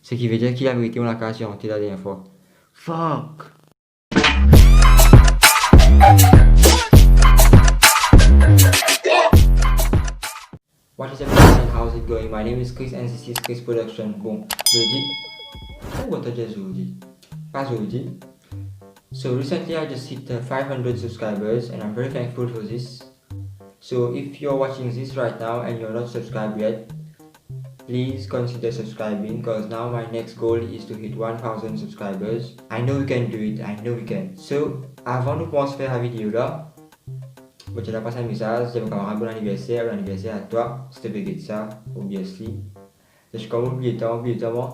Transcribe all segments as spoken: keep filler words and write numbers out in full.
Seki vedir ki laverite, mo lakaz ti ante la dernie fwa. Fuck! What is up, guys, and how's it going? My name is Chris and this is Chris Production. Bon, zordi, oh, what a day, zordi. Pa zordi. So recently I just hit, uh, five hundred subscribers, and I'm very thankful for this. So if you're watching this right now and you're not subscribed yet, please consider subscribing, 'cause now my next goal is to hit one thousand subscribers. I know we can do it, I know we can. So, avan nou koumans fer sa video la, mo ti ena pas enn mesaz, dir mo kamarad bon aniverser, bon aniverser a twa, si to pe get sa, obviously. Zis kouma mo bliye twa, mo bliye twa, mwa.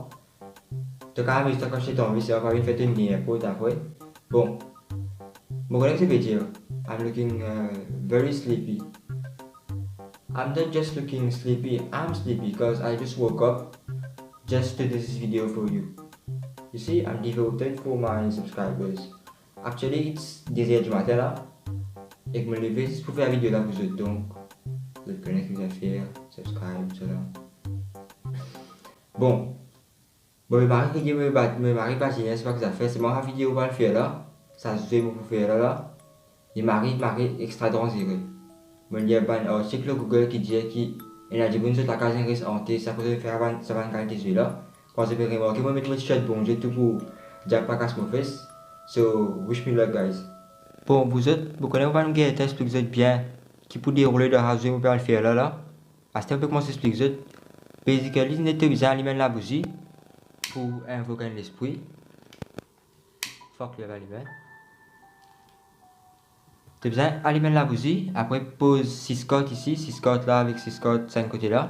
To kapav amiz twa kan to anvi, sa pa vinn fer to ninport apre. Bon. Mo kone ki to pe dir, I'm looking, uh, very sleepy. I'm not just looking sleepy, I'm sleepy 'cause I just woke up just to do this video for you. You see, I'm devoted for my subscribers. Actually, it's de zer dimatin la. Ek mo leve zis pou fer video la pou zot, donk zot kone ki zafer, subscribe, sa la. Bon, mo pe mari kriye, mo pe bat, mo pe mari bat ziner, se pa ki zafer, selman sa video mo pe al fer la, sa zwe mo pou fer la la, li mari, mari extra danzere. Mo lir bann artik lor Google ki dir ki ena dimoun zot lakaz inn res ante, sa koz zot fer sa bann, sa bann kalite zwe la. Kan zot pe remarke, mo met mo t-shirt Bondie tou pou diab pa kas mo fes. So, wish me luck, guys. Bon, pou zot, mo kone mo pa gagn tan explik zot bien ki pou deroule dan sa zwe mo pe al fer la la. Aster mo pe koumans explik zot. Basically, net to bizin alim enn labouzi pou invok enn lespri. Fuck, li ava alime. To bizin alim enn labouzi, apre poz sis kart isi, sis kart la avek sis kart sa enn kote la.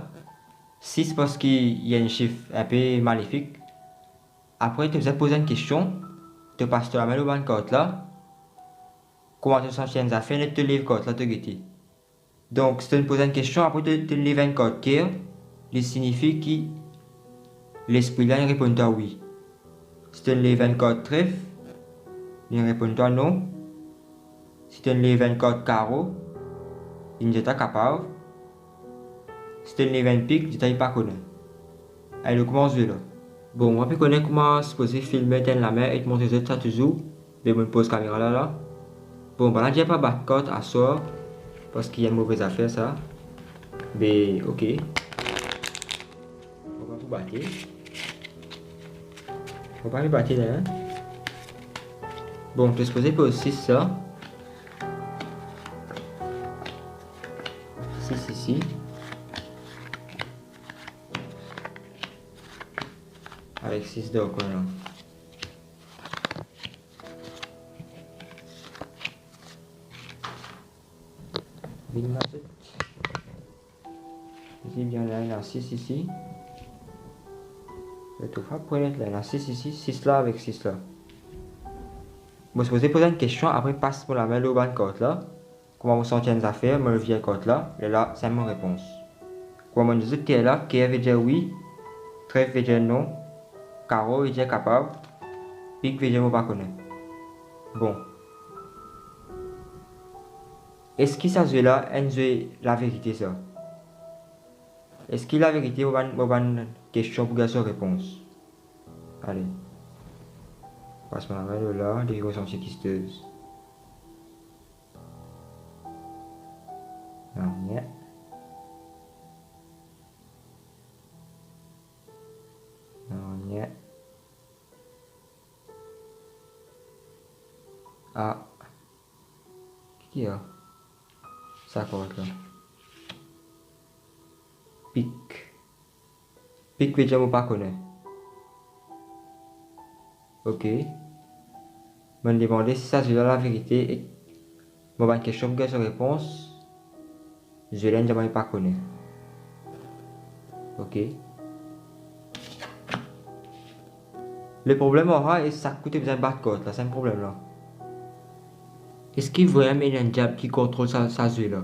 Sis parski li enn sif inpe malefik. Apre to bizin poz enn kestion, to pas to lame lor bann kart la. Kouma to santi enn zafer, net to lev kart la, to gete. Donk, si to inn poz enn kestion, apre to, to lev enn kart ker, li signifi ki lespri la inn reponn twa wi. Si to inn lev enn kart tref, li inn reponn twa non. Si to inn lev enn kart karo, li inn dir twa kapav. Si to inn lev enn pik, li dir twa li pa kone. Ale, nou koumans zwe la. Bon, mo pa pe kone kouma sipoze filme, tenn lame ek montre zot sa touzour. Be mo poz kamera la, la. Bon, bann-la dir pa bat kart aswar, parski enn move zafer sa. Be, ok. Mo pa pou bate. Mo pa pou bate la, hein. Bon, to sipoze poz sis sa. Sis isi. Avek sis dan kwen la. Vinn la zot. Isi bien la, ena sis isi. Zot trouv sa, pran net la, ena sis isi, sis la avek sis la. Mo sipoze poz enn kestion, apre pas mo lame lor bann kart la. Kouma mo santi enn zafer, mo lev kart la, lerla sa mo repons. Kouma mo dir zot ker la, ker vedir wi, tref vedir non, karo vedir kapav, pik vedir mo pa kone. Bon. Eski sa zwe la enn zwe laverite sa? Eski laverite mo bann, mo bann kestion pou gagn so repons? Ale. Pas mo lame lor la, depi mo santi kistez. Nanye. Nanye. Ah. Ki ki a? Sa kart la. Pik. Pik vedir mo pa kone. Ok. Mo'nn demande si sa zwe la laverite ek mo bann kestion pou gagn so repons. Zwe la inn dir mwa li pa kone. Ok. Le problem ar sa, e sak kou to bizin bat kart la, sa problem la. Eski vremem ena enn diab ki kontrol sa, sa zwe la?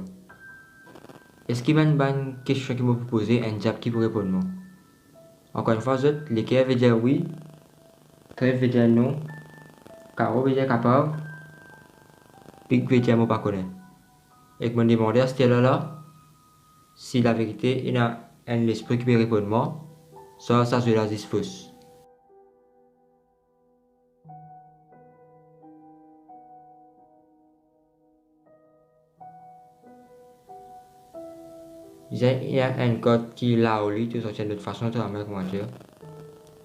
Eski bann, bann kestion ki mo pou poze, enn diab ki pou reponn mwa? Ankor enn fwa zot, leker vedir wi, tref vedir non, karo vedir kapav, pik vedir mo pa kone. Ek mo'nn demande aster la la, si laverite ena enn lespri ki pe reponn mwa, sa, sa zwe la zis fos. Deza, ena enn kart ki lao li, to sorti enn lot fason, to amenn, kouma dir.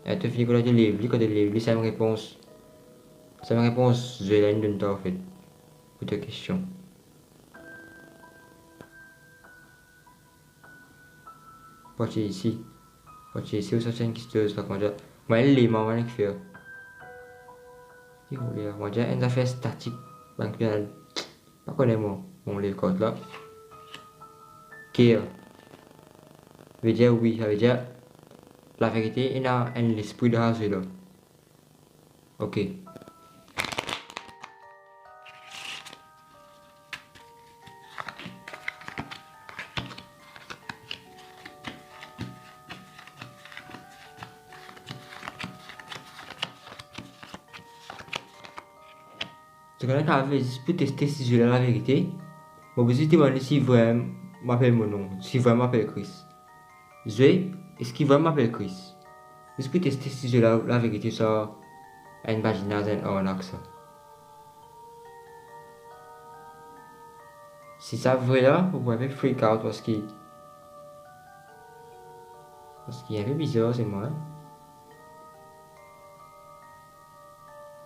E to fini, kan to lev li, kan to lev li, sa mem repons, sa mem repons Zwe la inn donn twa, anfet, pou to kestion. Parti isi. Parti isi, ou sorti enn kistoz, kouma dir. Mo lema, mo nek fer. Ki ou le, kouma dir, enn zafer statik. Bann ki ena, pa kone mo, mo lev kart la. Ker. Vedir wi, savedir laverite ena enn lespri dan sa zwe la. Ok. Zot konn kapav zis pou teste si zwe la laverite, mo bizin demann li si vrem-, mo apel mo nom, si vrem mo apel Chris. Zwe, eski vrem mo apel Chris? Zis pou teste si zwe la laverite, sa enn badinaz, enn arnak sa. Si sa vre la, ou pou enpe freak out, parski, parski enpe bizar, selman, en.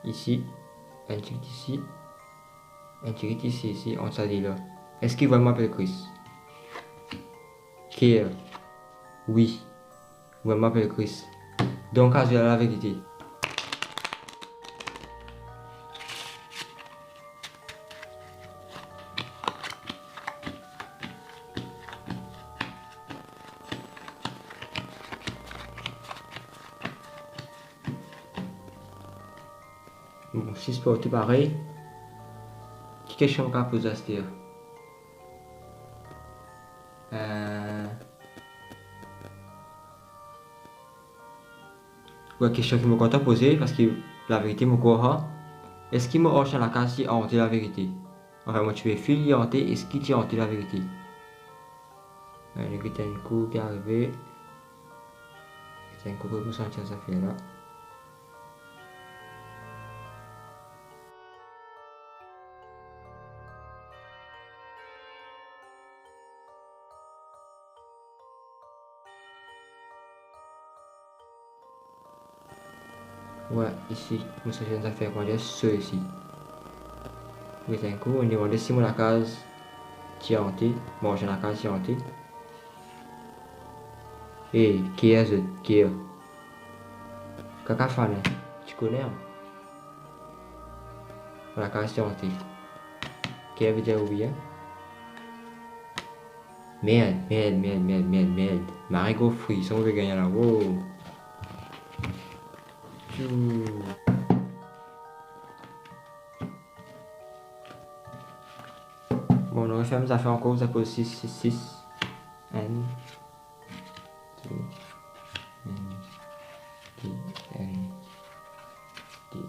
Isi, enn tigit isi, enn tigit isi, isi, ant sa de la. Eski vrem mo apel Chris? Ker. Wi. Vrem mo apel Chris. Donk, sa zwe la laverite. Bon, sis parti parey. Ki kestion mo kapav poz aster? Eh, wi, kestion ki mo kontan poze, parski laverite mo krwar sa. Eski mo arse lakaz ti ante laverite? Anfin, mo ti pe feel li ante, eski ti ante laverite? Eh, nou get enn kou ki arive. Get enn kou pou santi sa zafer la. Wi, isi, mo sorti enn zafer, kouma dir, so isi. Get enn kou, mo demande si mo lakaz ti ante, mo arse lakaz ti ante. E, ker zot, ker. Kaka fane, ti kone, en. Mo lakaz ti ante. Ker vedir wi, en. Merd, merd, merd, merd, merd, merd. Mari gro frison mo pe gagn la, wo. Tchou. Bon, nou referm zafer ankor, zafer sis, sis, sis. Enn, de, enn, de, enn, de.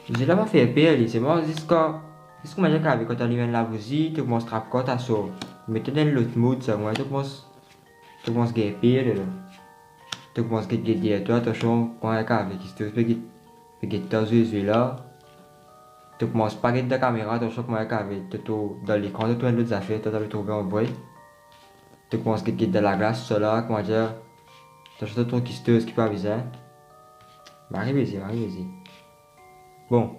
Zwe la pa fer per li, selman zis kan, zis kouma dir, kan to alim enn labouzi, to koumans trap kar, to sort. Met to dan enn lot mood sa, kouma to koumans, to koumans gagn per la. To koumans get, get deryer twa, atansion, kouma dir, ki kistoz pe get, pe get twa zwe, zwe la. To koumans pa get dan kamera, atansion, kouma dir, to, to dan lekran, to trouv enn lot zafer, to, to trouve an vre. To koumans get, get dan laglas, sa la, kouma dir, atansion, to trouv kistoz ki pa bizin. Mari beze, mari beze. Bon.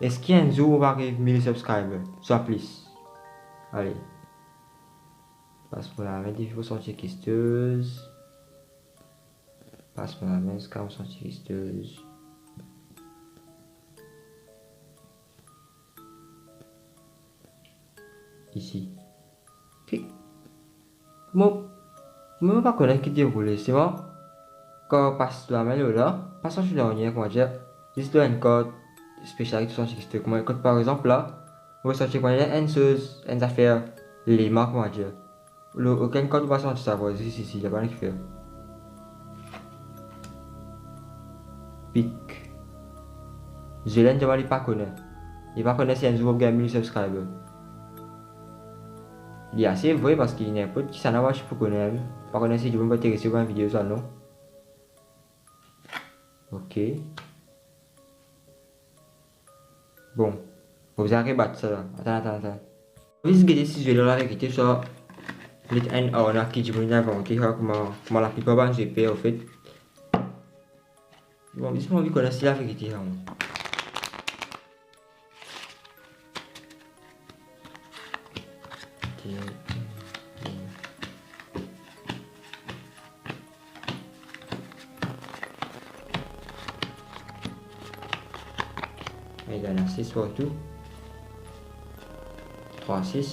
Eski enn zour mo pou ariv mil subscriber, swa plis? Ale. Pas mo lame depi mo santi kistoz. Pas mo lame ziska mo santi kistoz. Isi. Ki, mo, mo pa kone ki deroule, selman kan pas lame lor la, pa santi nanye, kouma dir, zis lor enn kart spesial ki to santi kistoz. Kouma, kot par exanp la, mo santi kouma dir enn soz, enn zafer lema, kouma dir. Lor okenn kart mo pa santi sa, par zis isi, isi, la pa nek fer. Pik. Zwe la, enn zafer li pa kone. Li pa kone si enn zour mo pou gagn mil subscriber. Li ase vre, parski ninport kisannla mo ti pou kone, pa kone si dimoun pa interese par enn video sa, non. Ok. Bon. Mo bizin rebat sa la. Atann, atann, atann. Mo zis gete si zwe la laverite, swa li enn arnak ki dimoun inn invante, ha, kouma, kouma laplipa bann zwe per, anfet. Bon, zis mo anvi kone si laverite, ha, mwa. Ena sis partou. Trwa, sis.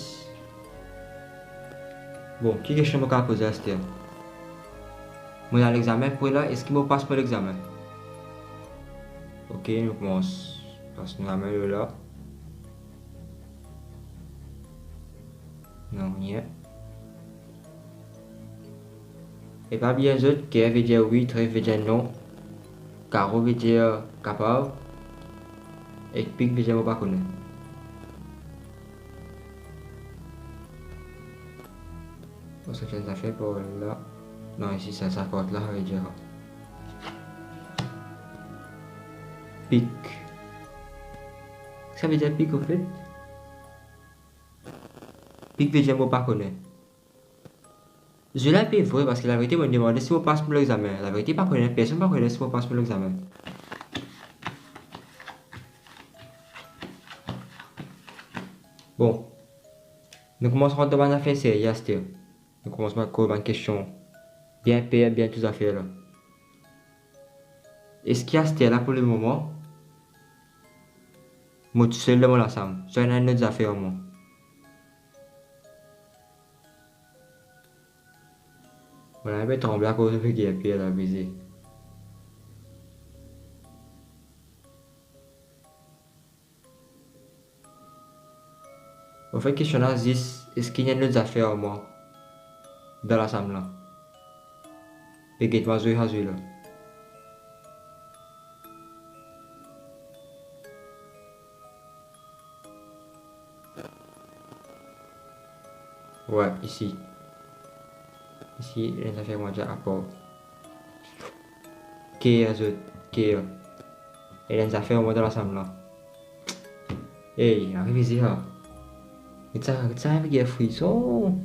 Bon, ki kestion mo kapav poze aster? Mo ena lexame apre la, eski mo pas mo lexame? Ok, nou koumans. Pas nou lame lor la. Non, nanye. E pa bliye zot, ker vedir wi, tref vedir non, karo vedir kapav, ek pik vedir mo pa kone. Bon, sa fer zafer par la. Non, isi, sa, sa kart la, vedir pik. Sa vedir pik, anfet? Pik vedir mo pa kone. Zwe la pe vre, parski laverite, mo demande si mo pas mo lexame. Laverite, pa kone, personn pa kone si mo pas mo lexame. Bon. Nou koumans rant dan bann zafer serye aster. Nou koumans bann, koz bann kestion bien per, bien tou zafer la. Eski aster la, pou lemoman, mo tousel dan mo lasam, swa ena enn lot zafer ar mwa? Mo lame pe tranble akoz mo fek ger per la, abize. Anfet, kestion la zis, eski ena enn lot zafer ar mwa dan lasam la? Pe get mwa zwe sa zwe la. Wi, isi. Isi, ena enn zafer mo dir apar. Ker zot, ker. Ena enn zafer mo dir lasam la. Ey, ariv isi la. Get sa, get sa, ena frison.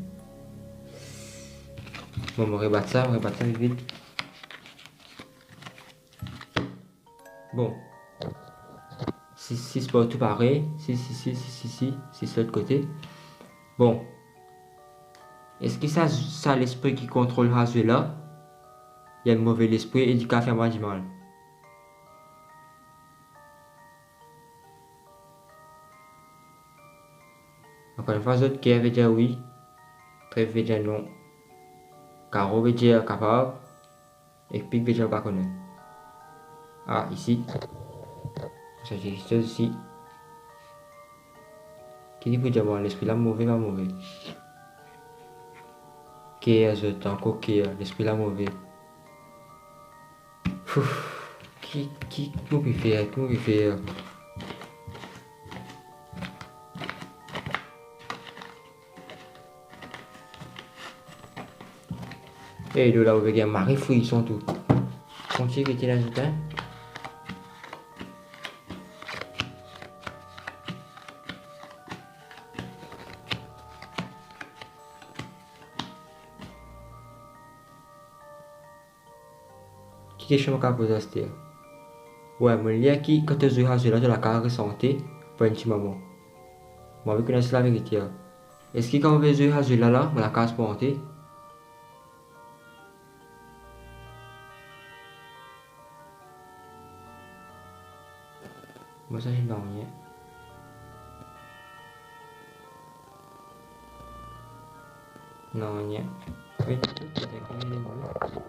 Bon, mo rebat sa, mo rebat sa vit vit. Bon. Sis, sis partou parey. Sis, sis, sis, sis, sis, sis, sis lot kote. Bon. Eski sa, sa lespri ki kontrol sa zwe la, li enn move lespri e li kav fer mwa dimal? Ankor enn fwa, zot, ker vedir wi, tref vedir non, karo vedir kapav, ek pik vedir pa kone. Ah, isi. Sa ti isi. Ki li pou dir mwa, lespri la move, pa move? Ker zot, ankor ker, lespri la move. Ouf, ki, ki, ki mo pe fer, ki mo pe fer? Ey, lor la, ou pe gagn mari frison tou. Kontign gete lazout, hein. Ki kestion mo kapav poze aster? Wi, mo lir ki kan to zwe sa zwe la, to lakaz resante pou enn ti moman. Mo anvi kone si laverite la. Eski kan mo pe zwe sa zwe la la, mo lakaz pou ante? Mo santi nanye. Nanye. Wi, tou, tou, tou, tou, tou.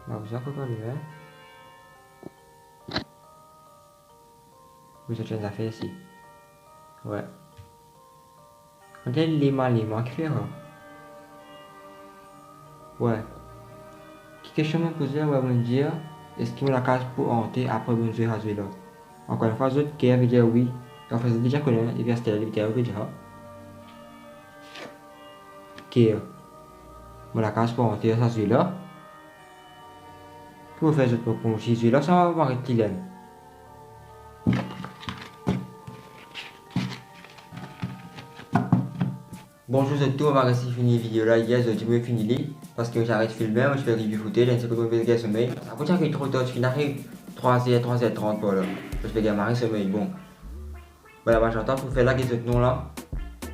Mo bizin konpran li, hein. Ou bizin chanz zafer isi. Wi. Antann, lima, lima, ki fer la? Wi. Ki kestion mo poze la, wi, mo dir, eski mo lakaz pou ante apre mo zwe sa zwe la? Ankor enn fwa, zot, ker vedir wi. Anfin, zot deza kone, depi aster la, depi talor, vedir ker. Mo lakaz pou ante sa zwe la. Pou fer zot mo konsize la, sa va aret kilem. Bonzour zot tou, mo pa resi fini video la yer, zordi mo fini li, parski mo ti aret filme, mo ti fer review footage, enn sekonn mo pe gagn somey. Apre ti ariv tro tar, ti finn ariv trwa zer, trwa zer trant par la. Mo ti pe gagn mari somey, bon. Mo ena bann shout out pou fer la, get zot nom la.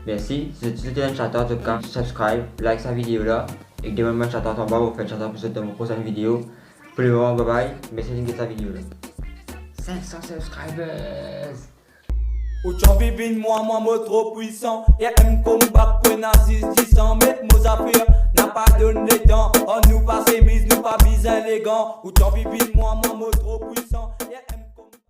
Mersi. Si zot, si zot ena shout out, zot kapav subscribe, like sa video la, ek demann bann shout out anba, mo fer shout out pou zot dan mo prosenn video. Pou lemoman, bye bye. Mersi de get sa video la. Cinq cents subscribers. Ou ti anvi vinn mwa, mwa mo tro pwisan. R M Combat pou ena zis disan, met mo zafer, na pa donn letan. Oh, nou pa semiz, nou pa bizin legan. Ou ti anvi vinn mwa, mwa mo tro pwisan.